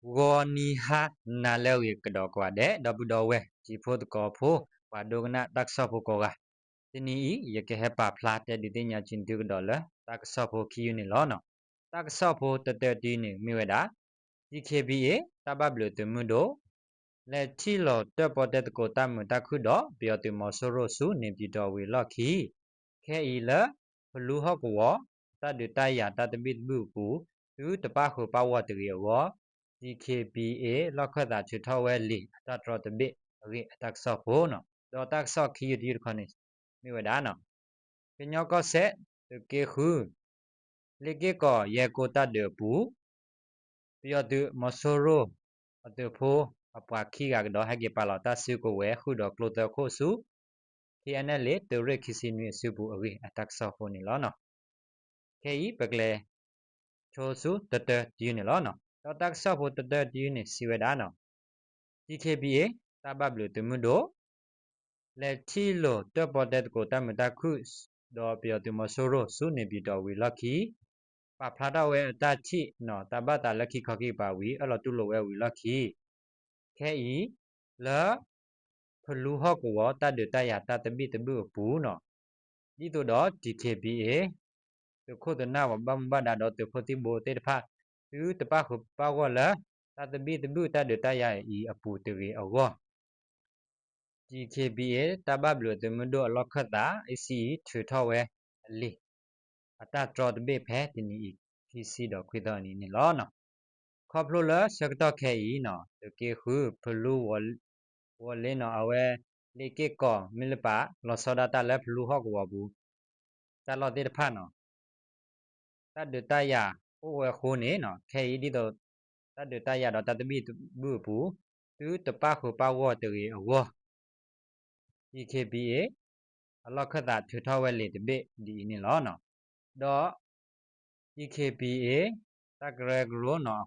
ဂီၤနံၤဟါနၤလၢအဂ့ၤကဒီးကိးဂၤဒဲး ဒီပုၢ်ဒီဝဲၢ်တံၤဖိသကိးဖိ ပှၤဒိကနၣ်တၢ်ကစီၣ်ဖိကိးဂၤ, တနံၤအံၤ ယကဟဲပာ်ဖျါတဲဒုးသ့ၣ်ညါဆူသုကဒီးလၢ တၢ်ကစီၣ်ဖိခံယုၢ်န့ၣ်လီၤ. တၢ်ကစီၣ်ဖိတတၢတယုၢ်န့ၣ်မ့ၢ်ဝဲဒၣ် DKBA တၢ်ဘၣ်ဘျုးသုးမုၢ်ဒိၣ် လဲၤထံၣ်လီၤတၢၣ်ပီၣ်တဲသကိးတၢ်မုာ်တၢ်ခုၣ်ဒီး ပယီၤသုးမီၤစိရိၤဆူ နေပြည်တော် ဝံၤလီၢ်ခံ ခဲအံၤလၢ ဖလူဟီၣ်ကဝီၤ တၢ်ဒုးတၢ်ယၤတၢ်သဘံၣ်သဘုၣ်အပူၤ သုတပၣ်ဃုာ်ပၣ်ဂီၢ်တဂ့ၤအဂီၢ် DKBA လီၢ်ခၢၣ်သးထုးထီၣ်ဝဲလံာ်အတၢ်တြီတဘ့ၣ်အဂ့ၢ်အတၢ်ကစီၣ်ဖိန့ၣ်, ဒီးတၢ်ကစီၣ်ခံယုၢ်တယုၢ်တခီန့ၣ် မ့ၢ်ဝဲဒၣ် ကညီကီၢ်စဲၣ် သုးက့ဃု လ့ၣ်က့ၢ်ကီၢ်ယဲၢ်ကိၢ်တၢ်ဒုးအပူၤ ပယီၤသုးမီၤစိရိၤ အသုးဖိအပှၤခံဂၤကဒီး ဟဲက့ၤပာ်လီၤတၢ်စုကဝဲၤဃုာ်ဒီးကျိသၢခိၣ်ဆူ KNLA သုးရ့ၣ်ခံဆံနွံအစုပူၤအဂ့ၢ်အတၢ်ကစီၣ်ဖိန့ၣ်လီၤ. ခဲအံၤပကလဲၤဆိဆူတတၢတယုၢ်န့ၣ်လီၤ. ဒီးတၢ်ကစီၣ်ဖိတတၢတယုၢ်န့ၣ်စံးဝဲဒၣ် DKBA တၢ်ဘၣ်ဘျုးသုးမုၢ်ဒိၣ် လဲၤထံၣ်လိာ်တၢၣ်ပီၣ်တဲသကိးတၢ်မုာ်တၢ်ခုၣ် ဒီးပယီၤသုးမီၤစိရိၤဆူ နေပြည်တော် ဝံၤလီၢ်ခံ ပာ်ဖျါထီၣ်ဝဲအတၢ်ထံၣ်န့ၣ် တၢ်ဘၣ်သးလၢခံခီခံကပၤဝံၤ အၢၣ်လီၤတူၢ်လိာ်ဝဲဝံၤလီၢ်ခံ ခဲအံၤ လၢ ဖလူဟီၣ်ကဝီၤ တၢ်ဒုးတၢ်ယၤတၢ်သဘံၣ်သဘုၣ်အပူၤန့ၣ် ဒ်သိးဒီး DKBA သုးခိၣ်သုးနၢ်ပှၤဘၣ်မူဘၣ်ဒါဒီးသုးဖိသံၣ်ဘိသ့ၣ်တဖၣ် သုတပၣ်ဃုာ်ပၣ်ဂီၢ်လၢ တၢ်သဘံၣ်သဘုၣ်တၢ်ဒုးတၢ်ယၤအံၤအပူၤတဂ့ၤအဂီၢ် DKBA တၢ်ဘၣ်ဘျုးအသုးမုၢ်ဒိၣ်အလီၢ်ခၢၣ်သး အံၣ်စံအံၤ ထုးထီၣ်ဝဲအလံာ် အတၢ်တြီတဘ့ၣ်ဖဲတနံၤအံၤ ခံဆံဒီးခွံသီအနံၤန့ၣ်လီၤ. ခီဖျိလၢဆၢကတီၢ်ခဲအံၤန့ၣ် သုးက့ဃု ဖလူ ဝီၤလ့န့ၣ် အဝဲ လ့ၣ်က့ၢ်ကီၢ် မ့ၢ်လၢပာ်လီၤဆီဒၣ်တၢ်လၢဖလူဟီၣ်ကဝီၤပူၤ တၢ်လီၢ်သ့ၣ်တဖၣ်န့ၣ် တၢ်ဒုးတၢ်ယၤအိၣ်ဝဲအဃိန့ၣ် ခဲအံၤဒ်သိး တၢ်ဒုးတၢ်ယၤဒီးတၢ်သဘံၣ်သဘုၣ်အပူၤ သုတပၣ်ဃုာ်ပၣ်ဂီၢ်တဂ့ၤအဂီၢ် DKBA အလီၢ်ခၢၣ်သးထုးထီၣ်ဝဲလံာ်တဘ့ၣ်ဒ်အံၤန့ၣ်လီၤ. ဒီး DKBA တၢ်ကရၢကရိန့ၣ်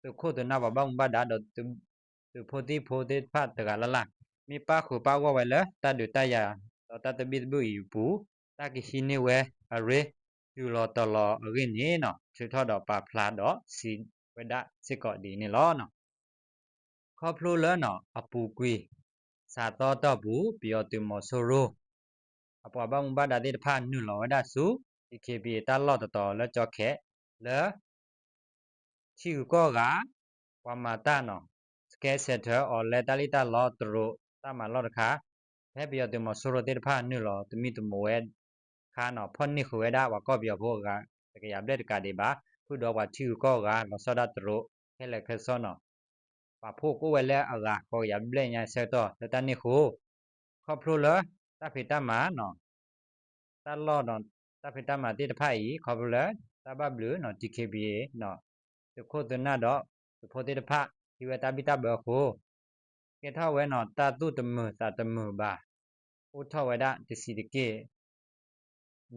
သုးခိၣ်သုးနၢ်ပှၤဘၣ်မူဘၣ်ဒါဒီး သုးဖိသံၣ်ဖိသ့ၣ်တဖၣ်တဂၤလၢ်လၢ် မ့ၢ်ပၣ်ဃုာ်ပၣ်ဂီၢ်ဝဲလၢတၢ်ဒုးတၢ်ယၤဒီးတၢ်သဘံၣ်သဘုၣ်အံၤအပူၤ တၢ်ကဟံးန့ၢ်ဝဲအရ့ တုၤလီၤတီၤလီၤအဂ့ၢ်န့ၣ် ထုးထီၣ်ဒီးပာ်ဖျါဒီးစံးဝဲဒၣ်စ့ၢ်ကီးဒ်အံၤန့ၣ်လီၤ. ခီဖျိလၢန့ၣ် အပူၤကွံာ် စှၤသီတီၢ်ပူၤ ပယီၤသုးမီၤစိရိၤ အပှၤဘၣ်မူဘၣ်ဒါသ့ၣ်တဖၣ်နုာ်လီၤဝဲဒၣ်ဆူ DKBA တၢ်လီၢ်တတီၤလၢကၠီခဲး လၢ ထံဂုၤကီၢ်ဂၤ ပှၤမၤတၢ်န့ၣ် စကဲစဲးထၢၣ်အီၤလၢတၢ်လံၣ်တၢ်လီတရူးတၢ်မၤလီၢ်တခါ ဖဲပယီၤသုးမီၤစိရိၤသ့ၣ်တဖၣ်နုာ်လီၤသမံသမိးဝဲခါန့ၣ် ဖီၣ်န့ၢ်ဃုာ်ဝဲဒၣ်ပှၤကီၢ်ပယီၤဖိအဂၤတကယၤဘျဲၣ်တကးဒံးဘၣ် ဃုာ်ဒီးပှၤထံဂုၤကီၢ်ဂၤ လီၤဆီဒၣ်တရူး ခဲလၢာ်ခဲဆ့န့ၣ် ပာ်ဖှိၣ်ကအိၣ်ဝဲလၢအဂၤဃိးကယၤဘျဲၣ်ညါဆၢကတီၢ်လၢတၢ်န့ၢ်ဃိ ခီဖျိလၢတၢ်ဖံးတၢ်မၤန့ၣ် တၢ်လီၢ်ဒီး တၢ်ဖံးတၢ်မၤသ့ၣ်တဖၣ်အံၤ ခီဖျိလၢတၢ်ဘၣ်ဘျုးန့ၣ် DKBA န့ၣ် သုးခိၣ်သုးနၢ်ဒီးသုးဖိသ့ၣ်တဖၣ် ဟံးဝဲတၢ်ဘံၣ်တၢ်ဘၢအဃိ ကဲထီၣ်ဝဲန့ၣ် တၢ်သူၣ်တမုာ်သးတမုာ်ဘၣ် အိၣ်ထီၣ်ဝဲဒၣ်တဆံးတက့ၢ်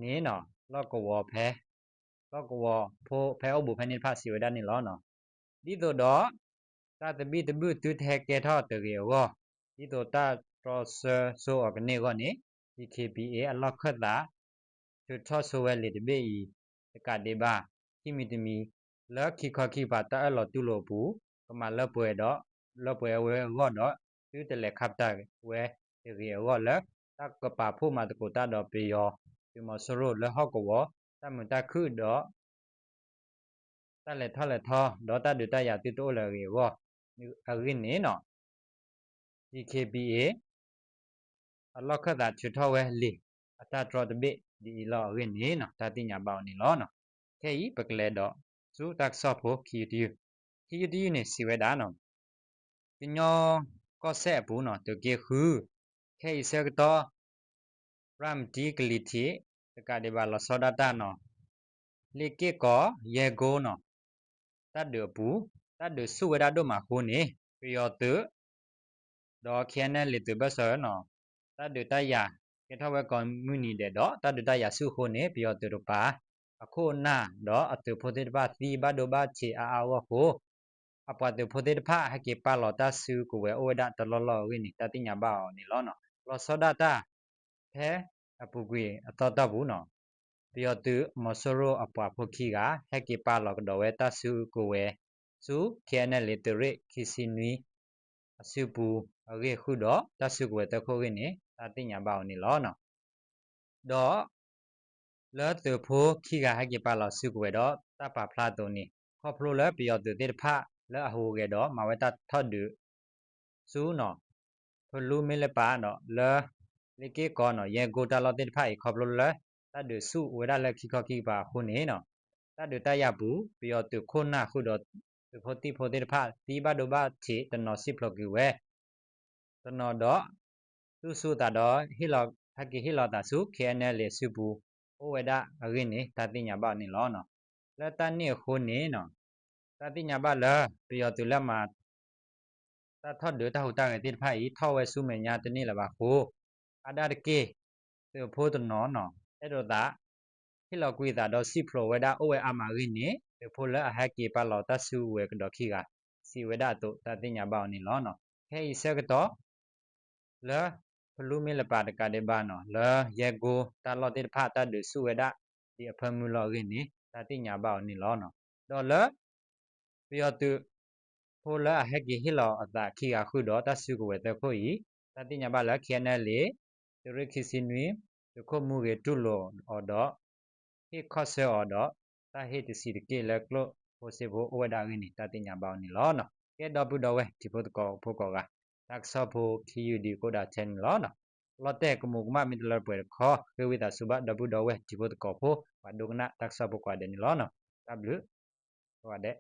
န့ၣ် လီၢ်ကဝီၤဖဲ လီၢ်ကဝီၤဖိဖဲအိၣ်ဘူးဖဲန့ၣ်တဖၣ်စံးဝဲဒၣ်န့ၣ်လီၤ. ဒ်သိးဒီး တၢ်သဘံၣ်သဘုၣ်သုတဟဲကဲထီၣ်တဂ့ၤအဂီၢ် ဒ်သိးတၢ်တြီဆၢဆိအီၤကန့ၢ်အဂီၢ်န့ၣ် DKBA အလီၢ်ခၢၣ်သး ထုးထီၣ်ဆိဝဲလံာ်တဘ့ၣ်အံၤ တကးဒံးဘၣ် ခံမံၤတမံၤ လၢခံခီခံကပၤတၢ်အၢၣ်လီၤတူၢ်လိာ်အပူၤ ကမၤလၢပှဲၤဒီး လၢပှဲၤဝဲအဂီၢ်ဒီး သုတလဲၤခါပတာ်ဝဲတဂ့ၤအဂီၢ်လၢ တၢ်ကပာ်ဖှိၣ်မၤသကိးတၢ်ဒီးပယီၤသုးမီၤစိရိၤလၢဟီၣ်ကဝီၤ တၢ်မုာ်တၢ်ခုၣ်ဒီး တၢ်လဲၤထီၣ်လဲၤထီ ဒီးတၢ်ဒုးတၢ်ယၤသုတအိၣ်လၢၤအဂ့ၢ်အဂီၢ် အဂ့ၢ်န့ၣ် DKBA အလီၢ်ခၢၣ်သးထုးထီၣ်ဝဲလံာ်အတၢ်တြီတဘ့ၣ်ဒ်အံၤလီၤအဂ့ၢ်န့ၣ် တၢ်သ့ၣ်ညါဘၣ်အီၤန့ၣ်လီၤ. ခဲအံၤပကလဲၤဒီးဆူတၢ်ကစီၣ်ဖိခံယုၢ်တယုၢ်, ခံယုၢ်တယုၢ်န့ၣ်စံးဝဲဒၣ် ကညီကီၢ်စဲၣ်အပူၤန့ၣ် သုးက့ဃု ခဲအံၤဆၢကတီၢ် ရၤမတံကလံၤထံး တကးဒံးဘၣ်လီၤဆီဒၣ်တၢ်န့ၣ် လ့ၣ်က့ၢ်ကီၢ် ယဲၢ်ကိၢ်န့ၣ် တၢ်ဒုးအပူၤ တၢ်ဒုးဆူၣ်ဝဲဒၣ်ဒိၣ်မးအဃိန့ၣ် ပယီၤသုး ဒီး KNLA သုးဘၢၣ်စၢၤန့ၣ် တၢ်ဒုးတၢ်ယၤ ကဲထီၣ်ဝဲကိးမုၢ်နံၤဒဲးဒီး တၢ်ဒုးတၢ်ယၤဆူၣ်အဃိန့ၣ် ပယီၤသုးတကပၤ အခိၣ်အနၢ်ဒီးအသုးဖိသ့ၣ်တဖၣ်သံဘၣ်ဒိဘၣ်ထံးအါအါဂီၢ်ဂီၢ်အဃိ အပှၤသုးဖိသ့ၣ်တဖၣ်ဟဲက့ၤပာ်လီၤတၢ်စုကဝဲၤအိၣ်ဝဲဒၣ်တလီၢ်လီၢ်အဂ့ၢ်န့ၣ် တၢ်သ့ၣ်ညါဘၣ်အီၤန့ၣ်လီၤ. လီၤဆီဒၣ်တၢ် ဖဲအပူၤကွံာ်အသီတီၢ်ပူၤန့ၣ် ပယီၤသုးမီၤစိရိၤအပှၤဖိခံဂၤ ဟဲက့ၤပာ်လီၤကဒီးဝဲတၢ်စုကဝဲၤ ဆူ ခ့ၣ်အဲၣ်ယူၣ်လ့ၣ် သုးရ့ၣ်ခံဆံနွံ အစုပူၤအဂ့ၢ်ဃုာ်ဒီး တၢ်စုကဝဲၤသၢခိၣ်အဂ့ၢ်န့ၣ် တၢ်သ့ၣ်ညါဘၣ်အီၤန့ၣ်လီၤ. ဒီး လၢသုးဖိခံဂၤဟဲက့ၤပာ်လီၤစုကဝဲၤဒီးတၢ်ပာ်ဖျါအသိးန့ၣ် ခီဖျိလၢပယီၤသုးသ့ၣ်တဖၣ်လၢအဟူးဂဲၤဒီးမၤဝဲတၢ်ထီၣ်ဒုးဆူ ဖလူမ့ၢ်လၢပာ်ဒီးလၢ လ့က့ၢ်ကီ ယဲၢ်ကိတၢ်လီၢ်သ့ၣ်တဖၣ်အံၤ ခီဖျိလၢ တၢ်ဒုးဆူၣ်ဝဲဒၣ်လၢခံခီခံကပၤအဃိန့ၣ် တၢ်ဒုးတၢ်ယၤပူၤ ပယီၤသုးခိၣ်နၢ်ဃုာ်ဒီးသုးဖိသံၣ်ဖိသ့ၣ်တဖၣ် သံဘၣ်ဒိဘၣ်ထံး တနီၤစံၣ်ဖျိးကွံာ်ဝဲ တနီၤဒီး တူၢ်ဆူၣ်သးဒီး ဟဲက့ၤဟ့ၣ်လီၤသးဆူ ခ့ၣ်အဲၣ်ယူၣ်လ့ၣ်အစုပူၤ အိၣ်ဝဲဒၣ်အဂ့ၢ်န့ၣ် တၢ်သ့ၣ်ညါဘၣ်အီၤန့ၣ်လီၤ. လၢတၢ်န့ၣ်အဃိန့ၣ် တၢ်သ့ၣ်ညါဘၣ်လၢ ပယီၤသုးလၢမၤ တၢ်ထီၣ်ဒုးတၢ်ဟူးတၢ်ဂဲၤသ့ၣ်တဖၣ်အံၤ ထီၣ်ဝဲဆူမဲာ်ညါတန့ၢ်လၢၤဘၣ်အဃိ အါဒၣ်တက့ၢ် သုးဖိတနီၤ အဲၣ်ဒိးသး ဟ့ၣ်လီၤကွံာ်သးဒီးစံၣ်ဖျိးဝဲဒၣ်အိၣ်ဝဲအါမးအဂ့ၢ်န့ၣ် သုးဖိလၢအဟဲက့ၤပာ်လီၤတၢ်စုကဝဲၤကဒီးခံဂၤ စံးဝဲဒၣ်အသိး တၢ်သ့ၣ်ညါဘၣ်အီၤန့ၣ်လီၤ. ခဲအံၤဆၢကတီၢ် လၢ ဖလူမ့ၢ်လၢပာ်တကးဒံးဘၣ်နီၤ လၢယဲၢ်ကိတၢ်လီၢ်သ့ၣ်တဖၣ် တၢ်ဒုးဆူၣ်ဝဲဒၣ် ဒံးအဖၢမုၢ်လီၤအဂ့ၢ်န့ၣ် တၢ်သ့ၣ်ညါဘၣ်အီၤန့ၣ်လီၤ. ဒီးလၢ ပယီၤသုးဖိလၢအဟဲက့ၤဟ့ၣ်လီၤအသးခံဂၤဃုာ်ဒီးတၢ်စုကဝဲၤသၢခိၣ်အံၤ တၢ်သ့ၣ်ညါဘၣ်လၢ ခ့ၣ်အဲၣ်ယူၣ်လ့ၣ် သုးရ့ၣ်ခံဆံနွံ သုးခိၣ်မူဂ့ၤတူၢ်လိာ်အီၤဒီး ဟ့ၣ်ခီၣ်ဆၢအီၤဒီး တၢ်ဟ့ၣ်တဆံးတက့ၢ်လၢကျိၣ်ဖိစ့ဖိအိၣ်ဝဲဒၣ်အဂ့ၢ်န့ၣ် တၢ်သ့ၣ်ညါဘၣ်အီၤန့ၣ်လီၤ. ကဲဒီပုၢ်ဒီဝဲၢ်ထံဖိကီၢ်ဖိကိးဂၤ တၢ်ကစီၣ်ဖိခံယုၢ်ဒံးကအိၣ်ဒၣ်ထဲန့ၣ်လီၤ. လီၤတဲာ်ကမူးကမၣ်မ့ၢ်တလၢပှဲၤတခီ ဃ့ဝံသးစူၤဘၣ်ဒီပုၢ်ဒီဝဲၢ်ထံဖိကီၢ်ဖိ ပှၤဒိကနၣ်တၢ်ကစီၣ်ဖိကိးဂၤဒဲးန့ၣ်လီၤ. တၢ်ဘျုး ကိးဂၤဒဲး